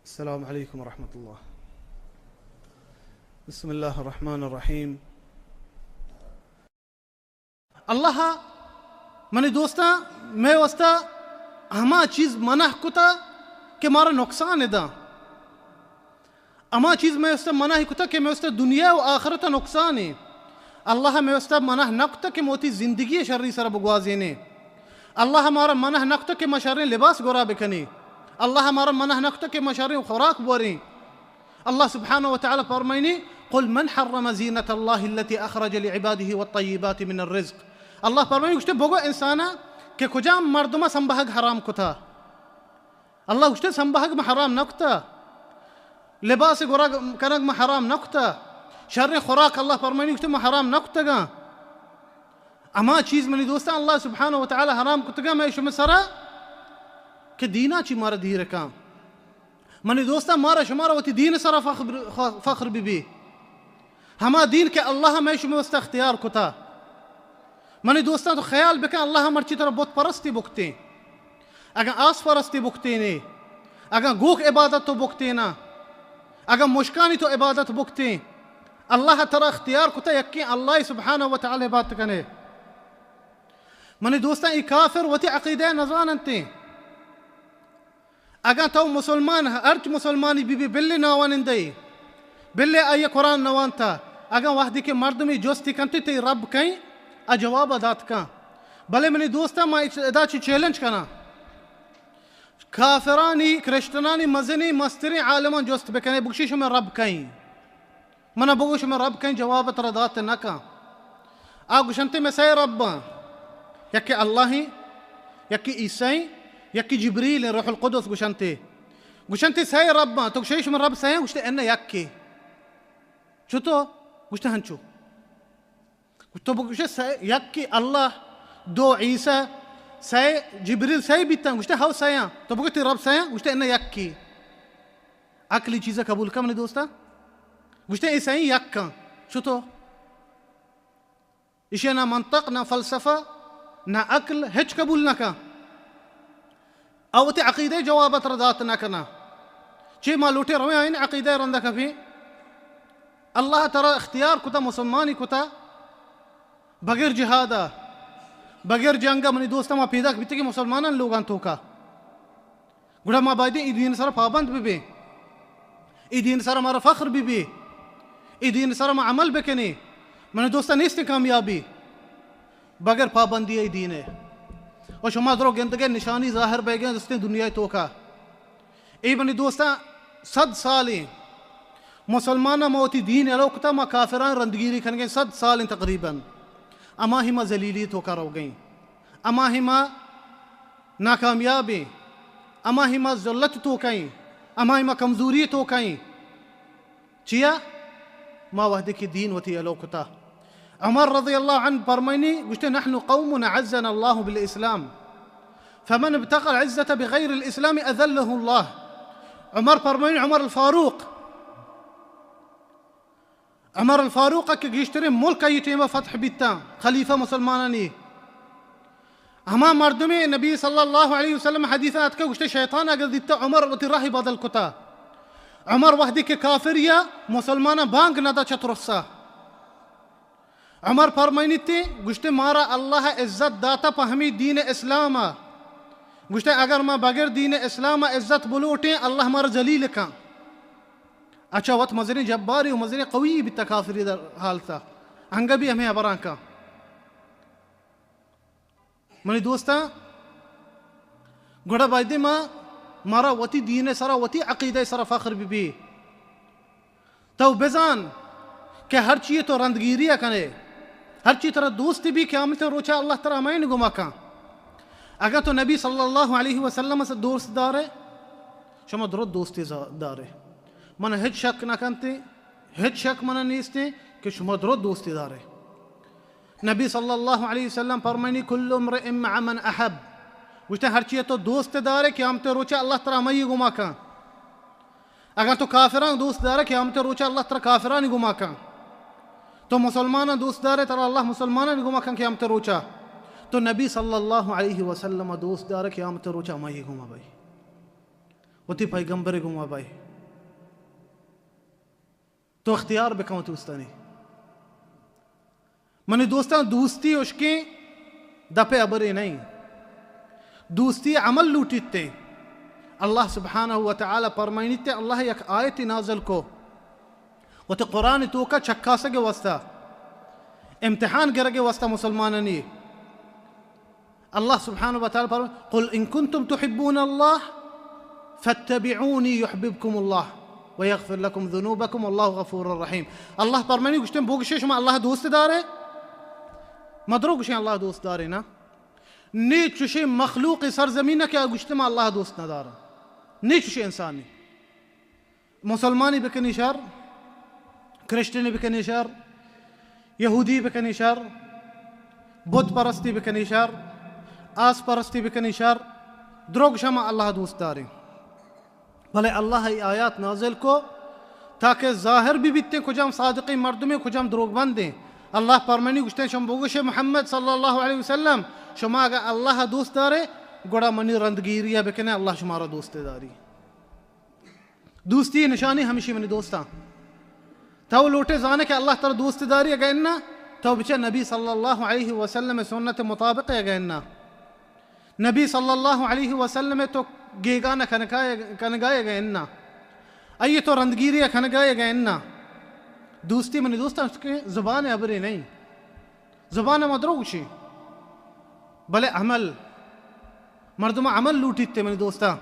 السلام علیکم ورحمۃ اللہ۔ بسم اللہ الرحمن الرحیم۔ اللہ ءَ، منی دوستاں، مئے واسطہ ہما چیز منع کتا کہ مارا نقصان داں۔ ہما چیز مئے واسطہ منع کتا کہ مئے واسطہ دنیا و آخرت ءَ نقصان ایں۔ اللہ ءَ مئے واسطہ منع نہ کتا کہ ما وتی زندگی ءَ شری سرا بگوازینیں۔ اللہ ءَ مارا منع نہ کتا کہ ما شریں لباس گورا بکنیں۔ اللہ ءَ مارا منع نہ کتا کہ ما شریں خوراک بوریں۔ اللہ سبحانہ و تعالی فرمائنی، قل من حرم زینت اللہ التی اخرج لعباده والطیبات من الرزق۔ اللہ فرمائنی، گوشتے بگو انسانا کہ کجام مردمہ سنبہگ حرام کتا۔ اللہ گوشتے سنبہگ ما حرام نہ کتا، لباس گورا کنگ ما حرام نہ کتا، شریں خوراک اللہ فرمائنی گوشتے ما حرام نہ کتگاں۔ ہما چیز منی دوستاں اللہ سبحانہ و تعالی حرام کتگاں مئے شمئے سرا کہ دینا چی مارا دیر کاں۔ منی دوستاں، مارا شمارا وتی دین سرا فخر، فخر بہ بی۔ ہما دین کہ اللہ مئے شمئے واسطہ اختیار کتا۔ منی دوستاں، تو خیال بکن، اللہ مرچی ترا بت پرستی بکتیں، اگاں آس پرستی بکتینے، اگاں گوک عبادت تو بکتینا، اگاں مشکانی تو عبادت بکتیں، اللہ ترا اختیار کتا یکیں اللہ سبحانہ و تعالی عبادت کنے۔ منی دوستاں، ای کافر وتی عقیدہ نزاننتیں۔ اگاں تو مسلمان، ہرچ مسلمانی بی بی، بلے ناوانندہ ای، بلے آئی قرآن نوانتا، اگاں وہدی کہ مردمی جستی کنتی تئی رب کئیں، آ جواب دات کن۔ بلے منی دوستاں، ما ادا چی چیلنج کناں، کافرانی، کرسچنانی مزنی مستریں عالمان جست بکنے، بگشی شمئے رب کئیں؟ منا بگو شمئے رب کئیں؟ جواب ترا دات نہ کن۔ آ گوشنتے مئے سئے رباں، یکے اللہ ایں، یکے عیسی ایں، یکے جبریل ایں، روح القدس گوشنتے۔ گوشنتے سئے رباں، تو گوشے شمئے رب سئے ایں؟ گوشتے انہ یکے۔ چتو؟ گوشتے ہنچو۔ تو بگوشے سئے، یکے اللہ، دو عیسی، سئے جبریل، سئے بیتاں؟ گوشتے ہو سئے آں۔ تو بگو تئی رب سئے آں؟ گوشتے انہ یکے۔ عقلی چیزا قبول کن منی دوستاں۔ گوشتے اے سئیں یکاں۔ چتو؟ ایشی نہ منطق، نہ فلسفہ، نہ عقل، ہچ قبول نہ کن۔ او وتی عقیدہ جواب ترا دات نہ کنا۔ چے ما لوٹے رویں آئین عقیدہ رندا کپیں؟ اللہ ترا اختیار کتا، مسلمانی کتا، بغیر جہادا، بغیر جنگا، منی دوستاں، ما پیداک بیتگیں مسلمانان لوگان توکا۔ گڑا ما بایدیں اے دین سرا پابند ببیں، اے دین سرا مارا فخر ببی، اے دین سرا ما عمل بکنیں۔ منی دوستاں، نیستیں کامیابی بغیر پابندی اے دین ءِ۔ و شما درو گندگے نشانی ظاہر بیگیں دستیں دنیا توکا۔ اے منی دوستاں، صد سالیں مسلماناں ما وتی دین یلو کتا، ما کافران رندگیری کنگیں، صد سالیں تقریباً۔ اما ہی ما ذلیلی توکا روگیں، اما ہی ما ناکامیابیں، اما ہی ما ذلت توکا ایں، اما ہی ما کمزوری توکا ایں۔ چیا؟ ما وہدے کہ دین وتی یلو کتا۔ عمر رضی اللہ عنہ فرمائنی، گوشتے، نحن قوم اعزنا اللہ بالاسلام، فمن ابتغى العزة بغير الاسلام اذله اللہ۔ عمر فرمائنی، عمر الفاروق، عمر الفاروق کہ گیشتریں ملک آئی ٹیمہ فتح بیتاں، خلیفہ مسلمانانی۔ ہما مردمے نبی صلی اللہ علیہ وسلم حدیث ءَ اتکا، گوشتے، شیطان اگر دیتا عمر وتی راہ بدل کتا۔ عمر وہدے کہ کافریا، مسلماناں بانگ ندا چہ ترسا۔ عمر فرمائنیتے، گوشتے، مارا اللہ عزت داتا پہ ہمیں دین اسلام ءَ۔ گوشتے، اگر ما بغیر دین اسلام ءَ عزت بلوٹیں، اللہ مارا ذلیل کن۔ اچھا، وت مزنیں جباری و مزنیں قوی بیتا کافری در حالتا۔ انگا بھی ہمیں حبران کن۔ منی دوستاں، گڑا بایدیں ما، مارا وتی دین ءِ سرا، وتی عقیدہ ءِ سرا فخر بہ بی۔ تو بزان کہ ہرچی تو رندگیری ءَ کنے، ہرچی ترا دوست بی، قیامت ءِ روچا اللہ ترا ہمائیں گما کن۔ اگاں تو نبی صلی اللہ علیہ وسلم ءَ دوست دارے، شما درو دوستی دارے۔ من ہچ شک نہ کنتے، ہچ شک من نیستیں کہ شما درو دوستی دارے۔ نبی صلی اللہ علیہ وسلم فرمائنی، کل امرئ مع من احب۔ گوشتے، ہرچی تو دوست دارے، قیامت روچا اللہ ترا ہمائی گما کن۔ اگاں تو کافراں دوست دارے، قیامت روچا اللہ ترا کافرانی گما کن۔ تو مسلماناں دوست دارے، ترا اللہ مسلمانانی گما کن قیامت روچا۔ تو نبی صلی اللہ علیہ وسلم دوست دارے، قیامت روچا ہمائی گما بئی۔ وتی پیغمبر گوما بئے۔ تو اختیار بکن وتی دوستانی۔ منی دوستاں، دوستی اشکیں دپ ء ہبرے نہ انت۔ دوستی عمل لوٹیت۔ اللہ سبحانہ و تعالی پرمائنیت، اللہ یک آیتی نازل کو وتی قرآن توکا چکاسگ واسطہ، امتحان گرگ واسطہ مسلمانانی۔ اللہ سبحانہ و تعالی فرمائے، قل ان کنتم تحبون اللہ فاتبعونی یحببکم اللہ ویغفر لکم ذنوبکم واللہ غفور رحیم۔ اللہ فرمانی گوشتن، بگشے شما اللہ دوست دارے؟ مدرو گوشیں اللہ دوست دارے نا۔ نی چوشیں مخلوق سرزمین کہ گوشتے ما اللہ دوست ندارا۔ نی چوشیں انسانی۔ مسلمانی بکنی شر، کرسچنی بکنی شر، یہودی بکنی شر، بت پرستی بکنی شر، آس پرستی بکنی شر، دروگ شما اللہ دوست داریں۔ بلے اللہ ای آیات نازل کو تاکہ ظاہر بھی بیتیں کجام صادقیں مردمیں، کجام دروگ بندیں۔ اللہ پرمانی گوشتیں، شما بگوشے محمد صلی اللہ علیہ وسلم، شما اگر اللہ دوست دارے، گڑا منی رندگیری بکنے، اللہ شما را دوست داری۔ دوستی نشانی ہمشی منی دوستاں۔ تو لوٹے زانے کہ اللہ ترا دوست داری اگہ انا، تو بچے نبی صلی اللہ علیہ وسلم سنت مطابق اگہ انا۔ نبی صلی اللہ علیہ وسلم تو گیگان کنگائے، کنگائے اگہ انا۔ ائیے تو رندگیری کنگائے اگہ انا۔ دوستی منی دوستاں کہ زبان ہبرے نہیں۔ زبان ما دروگ گوشی۔ بلے عمل، مردم عمل لوٹیت منی دوستاں۔